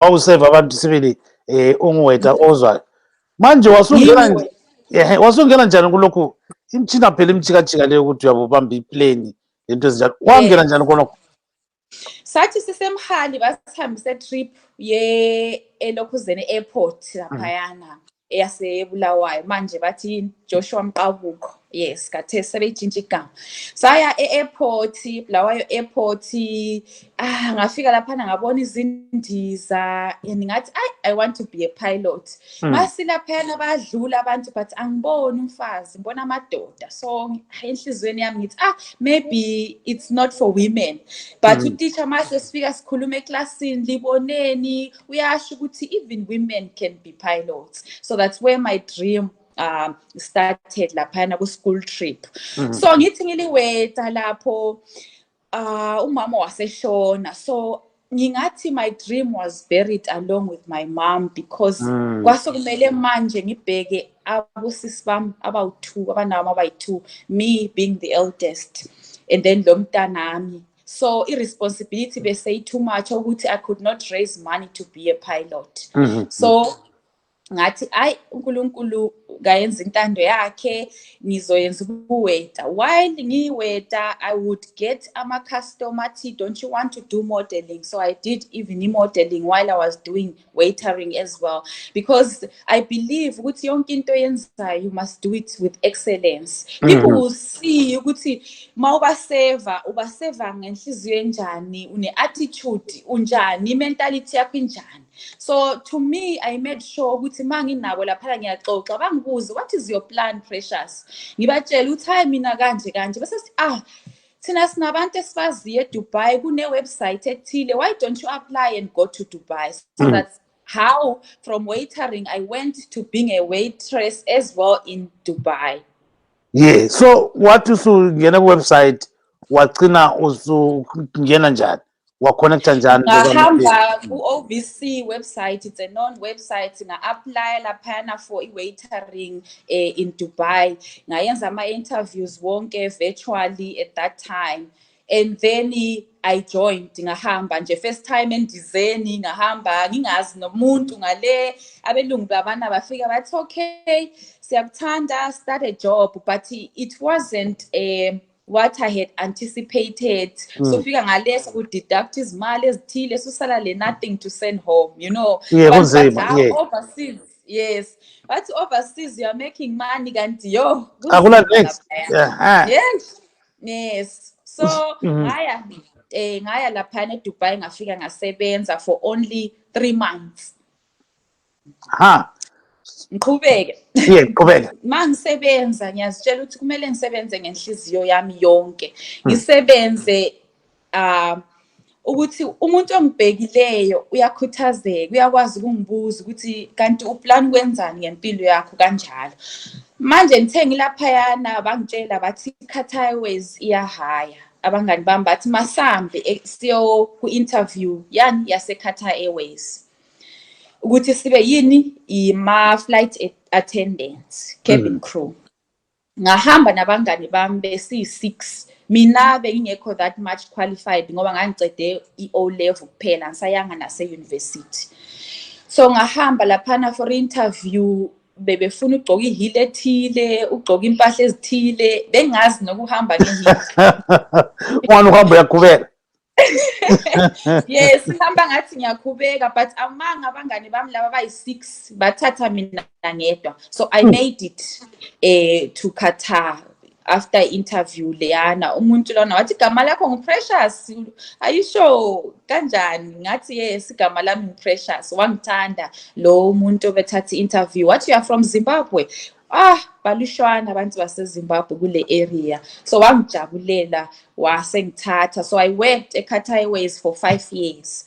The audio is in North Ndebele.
awuseva abantu sibili ungweta ozwayo manje wasungena njani kulokhu imtshina phela imjikajika leyo ukuthi uyabubamba iplane lento ezinjalo wangena njani khonokho sathi sisemhali basihambise trip elokhuzeni airport laphayana eyasebulawayo manje bathi Joshua Mqabuko yes kathe sebeyitshintsha igama saya e-airport Bulawayo airport ngafika laphana ngabona izindiza ngathi I want to be a pilot masilaphana badlula abantu but angiboni umfazi ngibona amadoda so enhlizweni yami ngithi maybe it's not for women but uteacher mase sifika sikhuluma eclassini liboneni uyasho ukuthi even women can be pilots so that's where my dream started laphana ku school trip so ngithi ngiliweta lapho umama waseshona so ngingathi my dream was buried along with my mom because kwasokumele manje ngibheke abosisi bami abawu2 abanami abayi2 me being the eldest and then lo mntanami so irresponsibility bese too much ukuthi I could not raise money to be a pilot so ngathi uNkulunkulu kayenza intando yakhe ngizoyenza ubuweta while ngiweta I would get ama customer don't you want to do modeling so I did even modeling while I was doing waitering as well because I believe ukuthi yonke into yenzayo you must do it with excellence people will see ukuthi ubaseva ngenhliziyo enjani une attitude unjani mentality yakho injani so to me I made sure ukuthi manginabo lapha ngiyaxoxa bangibuze what is your plan Precious ngibatshela ukuthi hayi mina kanje bese thina sinabantu esibaziye eDubai kune website ethile why don't you apply and go to Dubai so that's how from waitering I went to being a waitress as well in Dubai yeah so what usungena ku website wagcina usungena njani wa-connecta njani ngahamba ku-OVC website it's a non-website nga-apply laphana for i-waitering in Dubai ngayenza ama-interviews wonke virtually at that time and then I joined ngahamba nje first time endizeni ngahamba ngingazi nomuntu ngale abelungu babana bafika bathi okay siyakuthanda start a job but it wasn't what I had anticipated so fika ngaleso ku deduct izimali ezithile susala le nothing to send home you know overseas yes but overseas you are making money kanti yo akula next yes so ngaya laphana eDubai ngafika ngasebenza for only 3 months ngiqhubeke mangisebenza ngiyazitshela ukuthi kumele ngisebenze ngenhliziyo yami yonke ngisebenze ukuthi umuntu ongibhekileyo uyakhuthazeka uyakwazi ukungibuza ukuthi kanti uplan kwenzani ngempilo yakho kanjalo manje ngithe ngilaphayana bangitshela bathi Qatar Airways iyahaya abangani bami bathi masambe siyo ku interview yani yase Qatar Airways ukuthi sibe yini flight attendants cabin crew ngahamba nabangani bami besi6 mina bengingekho that much qualified ngoba ngangicede iO level kuphela ngisayanga nase university so ngahamba laphana for interview bebefuna ugcoka ihile ethile ugcoka impahla ezithile bengazi nokuhamba ngehile wena uhamba yakhubeka yes ngihamba ngathi ngiyakhubeka but amanga abangani bami laba bayi6 bathatha mina ngedwa so I made it to Qatar after interview leyana umuntu lona wathi igama lakho nguPrecious are you sure kanjani ngathi yes igama lami nguPrecious wangithanda lo umuntu obethatha interview wathi you are from Zimbabwe balishwana abantu baseZimbabwe kule area so wangijabulela wasengithatha so I worked at Qatar Airways for 5 years